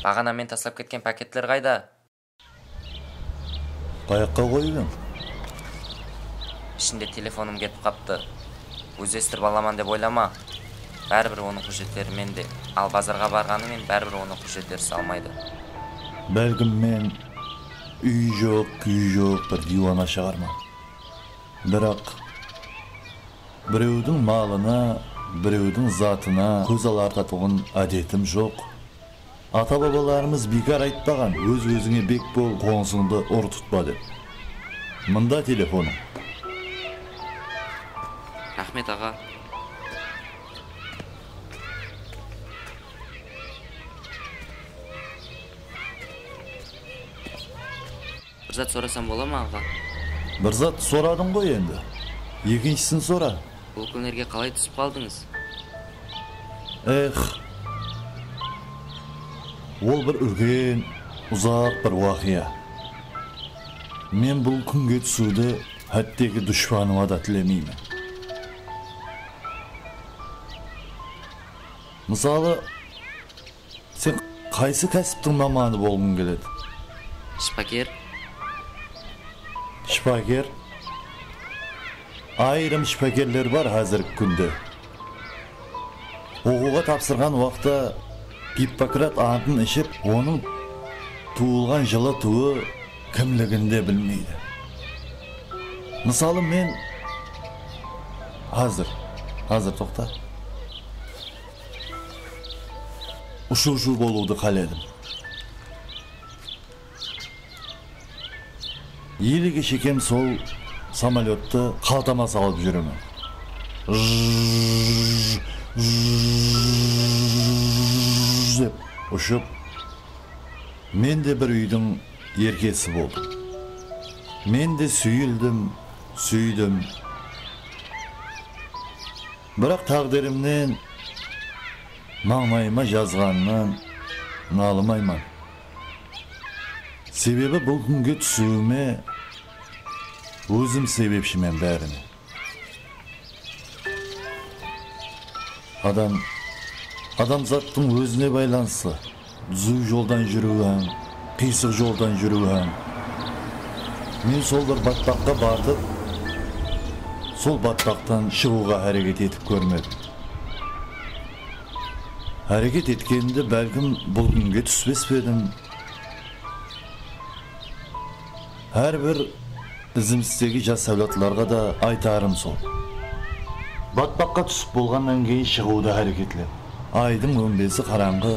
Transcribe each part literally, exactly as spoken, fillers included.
Baǵana men taslap ketken paketler qayda? Qayaqqa qoyıp edim? Ishinde telefonım ketip qaptı. Ózlestirip alaman dep oylama. Báribir onıń hújjetleri mende. Al, bazarǵa barǵanı men báribir onıń hújjetleri salmaydı. Bálkim men úyi joq, kúyi joq bir diywana shıǵarman. Biraq birewdiń malına, birewdiń zatına kóz alartatuǵın ádetim joq. Ata-babalarımız biykar aytpaǵan, "Óz-ózińe bek bol, qońsıńdı ur tutpa", dep. Mında telefonıń. Raxmet, aǵa. Bir zat sorasam bola ma, aǵa? Bir zat soradıń ǵoy endi. Ekinshisin sora. Bul kúnlerge qalay túsip qaldıńız? Ex. Ol bir úlken, uzaq bir waqıya. Men bul kúnge túsiwdi hátteki dushpanıma da tilemeymen. Mısalı, sen qaysı kásiptiń mamanı bolǵıń keledi? Shıpaker. Shıpaker? Ayırım shıpakerler bar házirgi kúnde. Oqıwǵa tapsırǵan waqıtta Gippokrat antın iship, onıń tuwılǵan jılı tuwı kimligin de bilmeydi. Mısalı, men házir, házir toqta. Ushıwshı bolıwdı qáledim. Elege shekem sol samolyottı qaltama salıp júremen. Jjjj, jjjj dep ushıp, men de bir úydiń erkesi boldım. Men de súyildim, súydim. Biraq táǵdirimnen, mańlayıma jazǵanınan nalımayman. Sebebi bul kúnge túsiwime ózim sebepshimen bárine. Adam, adamzattıń ózine baylanıslı. Dúziw joldan júriw hám qıysıq joldan júriw hám. Men sol bir batpaqqa batıp, sol batpaqtan shıǵıwǵa háreket etip kórmedim. Háreket etkenimde, bálkim, bul kúnge túspes pe edim? Hár bir izimistegi jas áwladlarǵa da aytarım sol. Batpaqqa túsip bolǵannan keyin shıǵıwdı háreketleń. Aydıń on besi qarańǵı,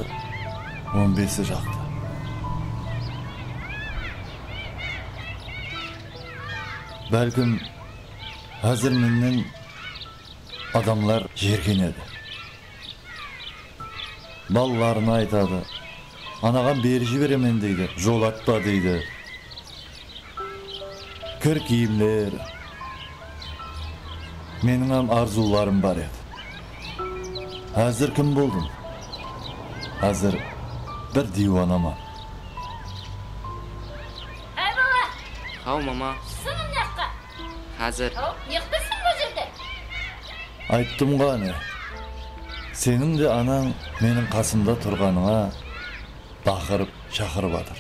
on besi jaqtı. Bálkim, házir mennen adamlar jerkenedi. Balalarına aytadı. Anaǵan berip jiberemen deydi, jolatpa deydi. Kir kiyimler. Meniń hám arzıwlarım bar edi. Házir kim boldım? Házir bir diywanaman. Áy, bala! Aw, mama. Shıǵıń mıyaqqa. Házir. Aw, ne qıpsıń bul jerde? Ayttım ǵo, áne. Seniń de anań meniń qasımda turǵanıńa baqırıp, shaqırıp atır.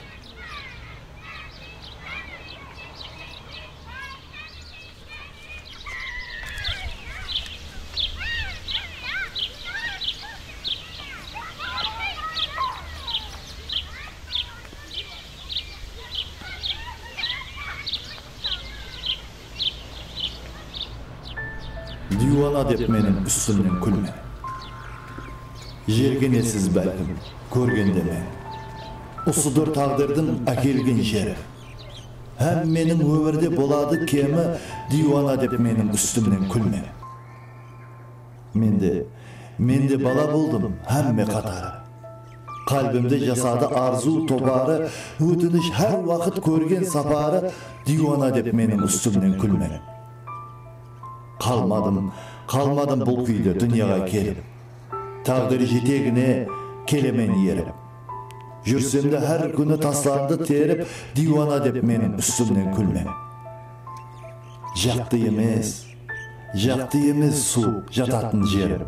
Diywana dep meniń ústimnen kúlme. Jergenesiz bálkim, kórgende men. Usıdur táǵdirdiń ákelgen jeri. Hámmeniń ómirde boladı kemi, diywana dep meniń ústimnen kúlme. Men de, men de bala boldım hámme qatarı. Qálbimde jasadı arzıw toparı, ótinish hár waqıt kórgen saparı, diywana dep meniń ústimnen kúlme. Qalmadım, qalmadım bul kúyde dúnyaǵa kelip. Táǵdir jetegine kelemen erip. Júrsem de hár kúni taslardı terip, diywana dep meniń ústimnen kúlme. Jaqtı emes, jaqtı emes suw jatatın jerim.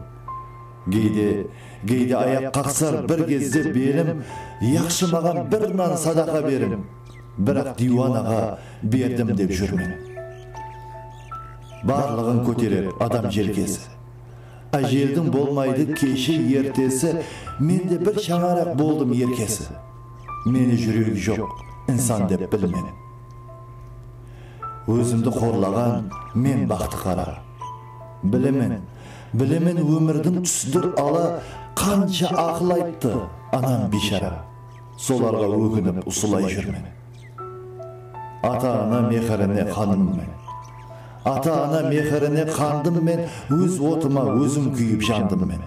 Geyde, geyde ayaq qaqsar bir gezde belim, yaqshı maǵan bir nan sadaqa berim. Biraq diywanaǵa berdim dep júrmen. Barlıǵın kóterer adam jelkesi. Ájeldiń bolmaydı keshi ertesi, men de bir shańaraq boldım erkesi. Meni júregi joq insan dep bilmen. Ózimdi xorlaǵan men baxtı qara. Bilemen, bilemen ómirdiń túsidur ala, qansha aqıl ayttı anam biyshara. Solarǵa ókinip usılay júrmen. Ata-ana mehirine qandım men. Ata-ana mehirine qandım men, óz otıma ózim kúyip jandım men.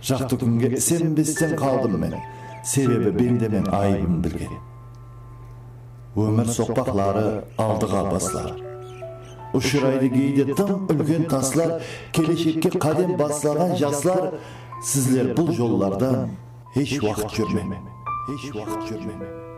Jaqtı kúnge isenbesten qaldım men, sebebi bendemen ayıbın bilgen. Ómir soqpaqları aldıǵa baslar. Ushıraydı geyde dım úlken taslar, keleshekke qádem baslaǵan jaslar, sizler bul jollardan hesh waqıt júrmeń, hesh waqıt júrmeń.